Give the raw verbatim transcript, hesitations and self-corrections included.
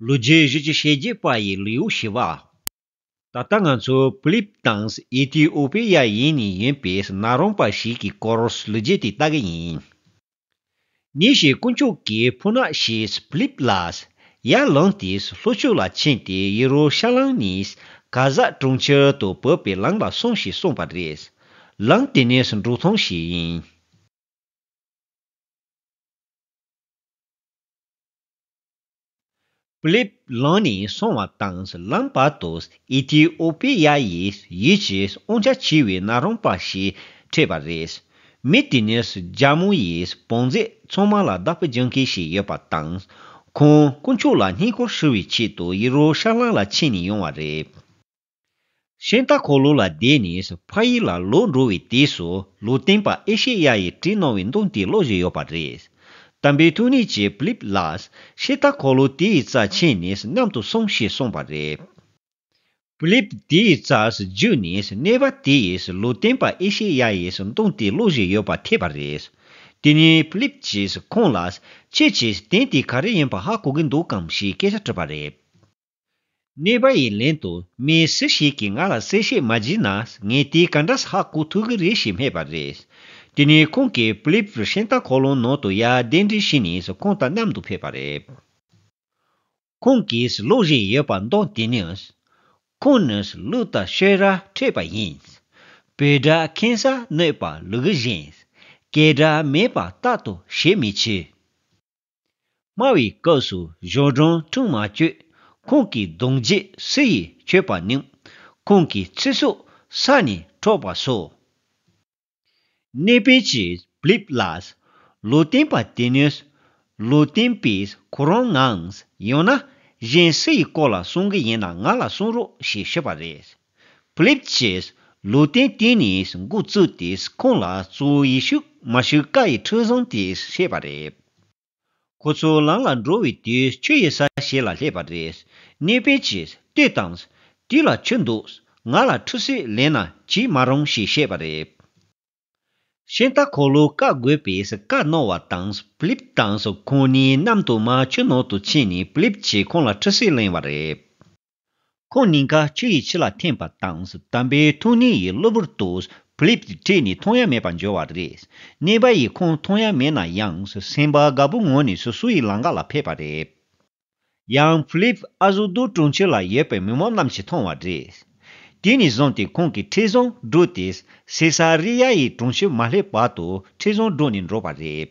ལོ་རྒྱུས་བཞི་བཅུ་ཞེ་བརྒྱད་པ་ཡི་ལེའུ་བཞི་པ། ད་ལྟ་ང་ཚོ་པི་ལིབ་དང་ཨི་ཐི་ཨོ་པི་ཡ་ཡུལ་ནས་ཡིན་པའི་ན་རོང་པ་ཞིག་གི་སྐོར་ལོ་རྒྱུས་དེ་ལྟ་གི་ཡིན། ཉིན་ཞིག་དཀོན་མཆོག་གི་ཕོ་ཉ་ཞིག་པི་ལིབ་ལ་ཡར་ལངས་ཏེ་ལྷོ་ཕྱོགས་ལ་ཕྱིན་ཏེ་ཡེ་རུ་ཤ་ལམ་ནས་ག་ཟ་གྲོང་ཁྱེར་དུ་བབས་པའི་ལམ་ལ་སོང་ཞེས་གསུངས་པ་རེད། ལམ་དེ་ནི་འབྲོག་ཐང་ཞིག་ཡིན། པི་ལིབ་ལམ་ནས་སོང་བ་དང་ལམ་བར་དུ་ཨི་ཐི་ཨོ་པི་ཡ་ཡི་ཡུལ་གྱི་དབང་ཆ་ཆེ་བའི་ན་རོང་པ་ཞིག་འཕྲད་པ་རེད། མི་དེ་ནི་རྒྱ་མོ་ཡི་བང་མཛོད་ཚང་མ་ལ་བདག་པོ་རྒྱག་མཁན་ཞིག་ཡོད་པ་དང་། ཁོང་དཀོན་མཆོག་ལ་བསྙེན་བཀུར་ཞུ་བའི་ཆེད་དུ་ཡེ་རུ་ཤ་ལམ་ལ་ཕྱིན་ནས་ཡོང་བ་རེད། ཤིང་རྟ་འཁོར་ལོ་ལ་བསྡད་ནས་ཕ་ཡུལ་ལ་ལོག་འགྲོ་བའི་དུས་སུ་ལུང་སྟོན་པ་ཨེ་ཤེ་ཡ་ཡིས་བྲིས་གནང་བའི་མདོ་དེ་ཀློག་བཞིན་ཡོད་པ་རེད། དམ་པའི་ཐུགས་ཉིད་ཀྱིས་པི་ལིབ་ལ་ཤིང་རྟ་འཁོར་ལོ་དེ་ཡི་རྩར་ཕྱིན་ནས་མཉམ་དུ་སོང་ཞེས་གསུངས་པ་རེད། པི་ལིབ་དེ་ཡི་རྩར་རྒྱུགས་ནས་གནས་པ་དེ་ཡི་ལུང་སྟོན་པ་ཨེ་ཤེ་ཡ་ཡིས་མདོ་དེ་ཀློག་བཞིན་ཡོད་པ་ཐོས་པ་རེད། དེ་ནས་པི་ལིབ་ཀྱིས་ཁོང་ལ་ཁྱེད་ཀྱིས་དོན་དེ་ག་རེ་ཡིན་པ་ཧ་གོ་གི་འདུག་གམ་ཞེས་སྐད་ཆ་དྲིས་པ་རེད། གནས་པ་ཡི་ལན་དུ་མི་སུ་ཞིག་གིས་ང་ལ་གསལ་བཤད་མ་བྱས་ན་ངས་དེ་ག་འདྲ་ཧ་གོ་ཐུབ་ཀྱི་རེད་ཞེས་སྨྲས་པ་རེད། དེ་ནས་ཁོང་གིས་པི་ལིབ་ཤིང་རྟ་འཁོར་ལོ་ནང་དུ་ཡར་གདན་འདྲེན་བྱས་ནས་ཁོང་དང་མཉམ་དུ་ཕེབས་པ་རེད། ཁོང་གིས་ཀློག་བཞིན་ཡོད་པ་མདོ་དེ་ནི། ཁོང་ནི་ལུག་དང་ཤེས་རབ་འཕྲད་པ་ཡིན། བོད་སྒྲ་ཁེངས་སར་གནས་པ་ལུག་གཞན། སྐད་སྒྲ་མེད་པ་རྟག་ཏུ་ཞེ་མི་ཆེ། སྨྲ་བའི་སྐབས་སུ་གཞུང་དྲང་ཁྲིམས་མ་བཅོས། ཁོང་གི་གདུང་རྒྱུད་སུ་ཡིས་ཆོད་པ་ནུས། ཁོང་གི་ཚེ་སྲོག་ས་ནས་འཕྲོག་པ་སོགས། གནས་པའི་ཕྱིར་པི་ལིབ་ལ། ལུང་སྟོན་པ་དེ་ནི། ལུང་སྟོན་པས་ཁོ་རང་ངམ། ཡང་ན་གཞན་སུ་ཡི་སྐོར་ལ་གསུང་གི་ཡིན་ན་ང་ལ་གསུང་རོགས་ཞེས་ཞུས་པ་རེད། པི་ལིབ་ཀྱིས་ལུང་སྟོན་དེ་ནས་འགོ་བཙུགས་ཏེ་ཁོང་ལ་གཙོ་བོ་ཡེ་ཤུ་མ་ཤི་ཀ་ཡི་ཁྲི་བཟང་དེ་བཤད་པ་རེད། ཁོ་ཚོ་ལམ་ལ་འགྲོ་བའི་དུས་ཆུ་ཡི་ས་ཞིག་ལ་སླེབས་པ་རེད། གནས་པའི་ཕྱིར་ལྟོས་དང་། དེ་ལ་ཆུ་འདུག་ང་ལ་ཁྲུས་གསོལ་ལེན་ན་ཅི་མ་རུང་ཞེས་བཤད་པ་རེད། ཤིང་རྟ་འཁོར་ལོ་བཀག་དགོས་པའི་བཀའ་གནང་བ་དང་པི་ལིབ་དང་ཁོང་གཉིས་མཉམ་དུ་མར་ཆུ་ནང་དུ་ཕྱིན་ནས་པི་ལིབ་ཀྱིས་ཁོང་ལ་ཁྲུས་གསོལ་ལེན་པ་རེད། ཁོང་གཉིས་ཀ་ཆུ་ཡི་ཕྱི་ལ་འཐེན་པ་དང་དམ་པའི་ཐུགས་ཉིད་ཡིས་གློ་བུར་དུ་པི་ལིབ་ཀྱི་ཁྲོད་ནས་མཐོང་ཡ་མེད་པར་འགྱུར་བ་རེད། གནས་པ་ཡིས་ཁོང་མཐོང་ཡ་མེད་ན་ཡང་སེམས་པ་དགའ་པོའི་ངང་ནས་སོ་སོ་ཡི་ལམ་ཁ་ལ་ཕེབས་པ་རེད། ཡང་ཕི་ལིབ་ཨ་ཟུ་དུ་གྲོང་ཁྱེར་ལ་ཡོད་པའི་མི་མང་རྣམས་ཀྱིས་མཐོང་བ་རེད། དེ་ནས་བཟུང་སྟེ་ཁོང་གིས་ཁྲི་བཟང་བསྒྲུགས་ཏེ་སེ་ས་རི་ཡ་ཡི་གྲོང་ཁྱེར་མ་སླེབས་བར་དུ་ཁྲི་བཟང་བསྒྲུགས་ནས་འགྲོ་བ་རེད།